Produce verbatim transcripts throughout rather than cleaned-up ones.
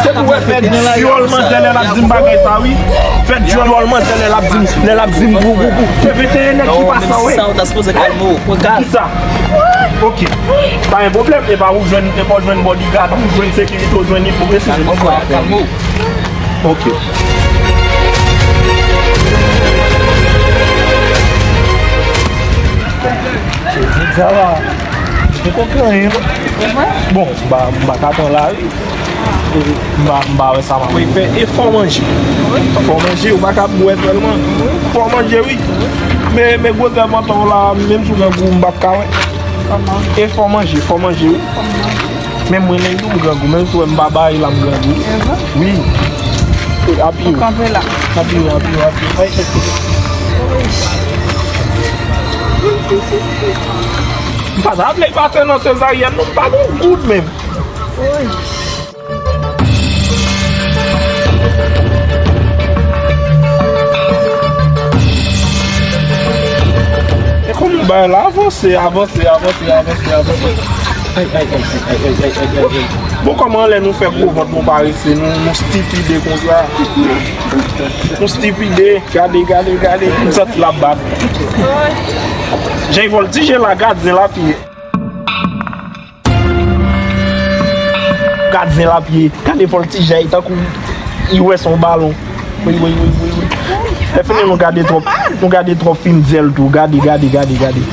Se pou wè fè dyòl manzè lè l ap di m bagay sa wi. Fè dyòl manzè lè l ap di m, lè l ap di m gou gou gou. Se venteyen nèg ki pase w wi. Sa w ta sipoze kalme w. Pran kalm. Kisa? Ok. Pa gen pwoblèm. Epa ou jwenn, epa w jwenn bodyguard, ou jwenn sekirite, ou jwenn li pou refize. Kalme w, frè, kalme w. Ok. Jodi a la, m poko gen anyen non. Bon, m pa, m pa ka pran lari. M pa, m pa wè sa m ap fè. E fò manje. Fò manje, ou pa ka bwè sèlman. Fò manje wi. Men, men gwosè pantalon la, menm si w grangou, m p ap ka wè. E fò manje, fò manje wi. Menm mwen menm tou m grangou, menm si w wè m pa bay la m grangou. Wi. Apiye w. Kanpe la. Apiye w, apiye w, apiye w. Ay, ay, ay. M pa ta vle pase nan sezaryèn non, m pa gon goud menm. E kòman bagay la? Avanse, avanse, avanse, avanse, avanse. Ay, ay, ay. Bon, kòman lè nou fè gwo vant nou parese, nou, nou stipide konsa? Nou stipide, gade, gade, gade, m santi l ap bat. Jan vòltije la, gadyen l ap ye. Gadyen l ap ye, gade vòltijay tankou li wè se yon balon. Wi, wi, wi, wi, wi. Lè fini nou gade twòp, nou gade twòp fim dyòl tou. Gade, gade, gade, gade.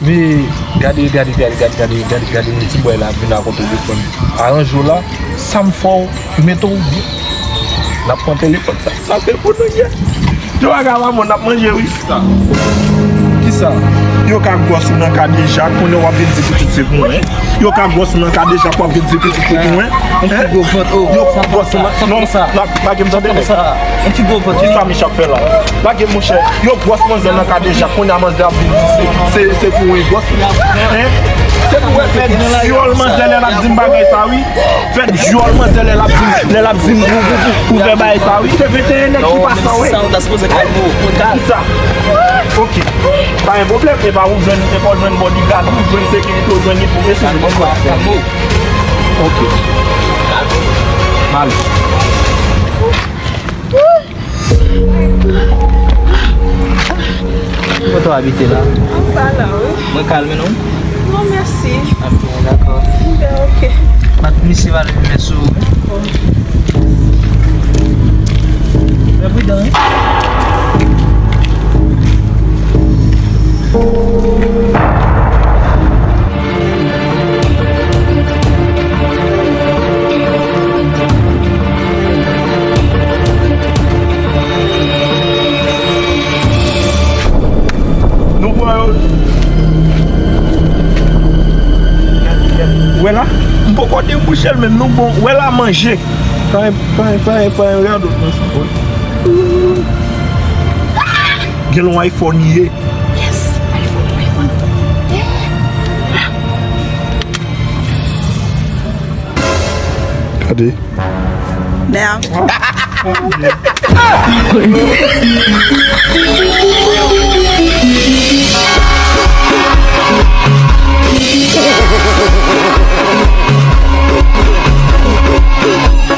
Men, gade, gade, gade, yon ti bòy la ap vin ak yon telefòn. Aranje w la, sa m fè w, mete w byen. N ap pran telefòn sa. Sa se pou nou ye. Yo pa ka pa bon, n ap manje wi. Kisa? Yo ka gwòs ou nan kadejak, kounye a w ap vin di pitit se pou mwen. Yo ka gwòs ou nan kadejak, w ap vin di pitit se pou mwen. Yon ti gwo vant, oh. Yo gwòs ou nan, non, lage m tande nèg. Yon ti gwo vant. Kisa Michak fè la? Lage m monchè. Yo gwòs manzè nan kadejak, kounye a manzè ap vin di se, se, se pou mwen gwòs. Hein? Se pou wè fè dyòl manzè lè l ap di m bagay sa wi. Fè dyòl manzè lè l ap di m, lè l ap di m gou gou gou. Ou fè bagay sa wi. Se venteyen nèg ki pase w wi. Sa w ta sipoze kalme w. Pran kalm. Kisa? Ok. Pa gen pwoblèm. Epa ou jwenn, epa ou jwenn bodyguard, ou jwenn sekirite, ou jwenn li pou refize. Kalme w, frè, kalme w. Ok. Mal. Kote w abite la? Anba la, wi. Mwen kalme non? Non, mèsi. Ah, bon, dakò. Ben, ok. Bat misye pa leve men sou ou, wi. Bon. Men pridan, wi. Nou pran yo. Wè la, m poko debouche l menm, nou bon. Wè la manje. Pa, pa, pa, pa, radot nan sou. Gen yon iPhone ye. Yes, iPhone, iPhone. Gade. Now.